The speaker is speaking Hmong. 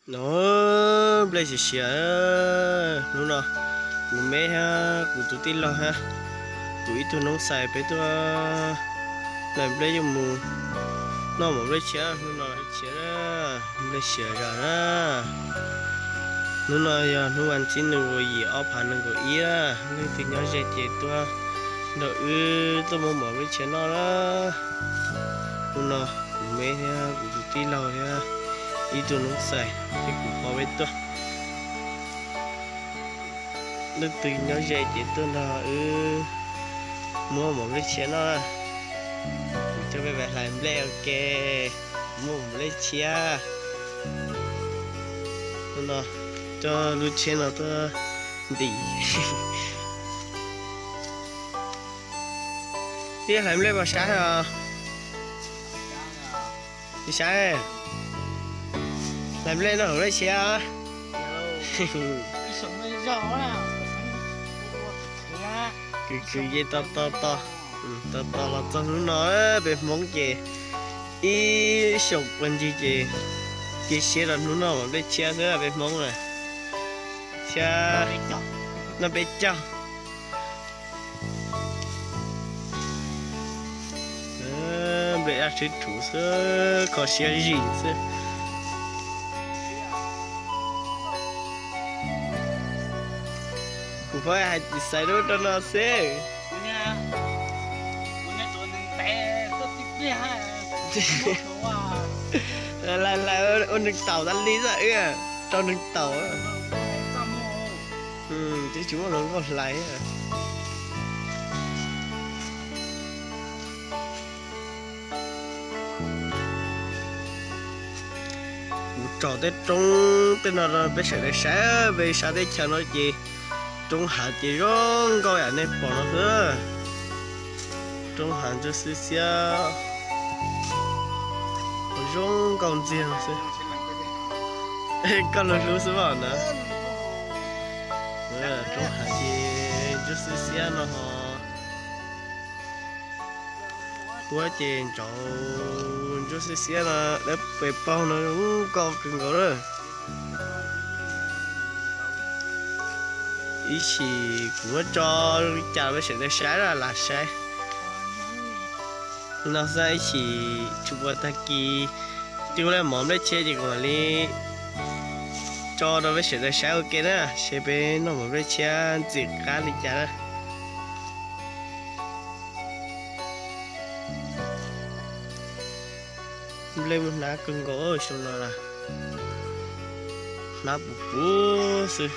No, nplej siav siav. Hnub no kuv me thiab kuv tus tij laug thiab kuv ib tug noob xais peb tuaj hlais nplej yuj mus noj mov nplej tshiab. Hnub no tshiab, nplej siav zom na. Hnub no yog hnub vas thib nees nkaum yim ob phav nees nkaum ib, leej twg nyob ze ces tuaj nrog wb tuaj muab mov nplej tshiab noj na. Hnub no kuv me thiab kuv tus tij laug thiab ib tug noob xais thiab kuv pog peb tuaj. Leej twg nyob ze ces tuaj nrog wb muab mov nplej tshiab noj. Kuv coj peb hlais nplej ua ke, muab mov nplej tshiab. Hnub no coj lub tsheb no tuaj ntim. Tij hlais nplej puas sab os? Tsis sab. Hlais nplej noj mov nplej tshiab. Kwv kwv yeej tos tos tos tos tos los txog hnub no, peb Hmoob ces ib xyoos puag ncig ces cia siab rau hnub noj mov nplej tshiab xwb peb Hmoob na. Tshiab noj peb caug. Nplej daj tswv rhuv xwb, kho siab zim xwb. Kuv pab hais xaiv lub rau no xwb. Hlais hlais ua neeg taus tas li xwb wb, rau neeg taus. Twb tsis muaj hluas nkauj hlais. Kuv tsom tej roob tej no rau peb sawv daws saib, peb sab teb chaws no ces roob hav ces zoo nkauj yam nej pom no xwb. Roob hav ntsuab xwb xiab, zoo nkauj ntxiag no xwb. Koj lug hlub xwb os na. Roob hav ces ntsuab xwb xiab no ho. Huab ces ntsauv ntsuab xwb xiab no, dawb paug no zoo nkauj kawg nkaus lawm. Ib chim kuv muab tso li cas peb sawv daws saib los lam saib. No xwb ib chim tsis puas tag kis twb muab mov nplej tshiab ces kuv mam li tso rau peb sawv daws saib ua ke na, seb peb noj mov nplej tshiab ntxim qab li cas na. Nplej muaj hnab kawg nkaus xyoo no, hnab puv puv xwb.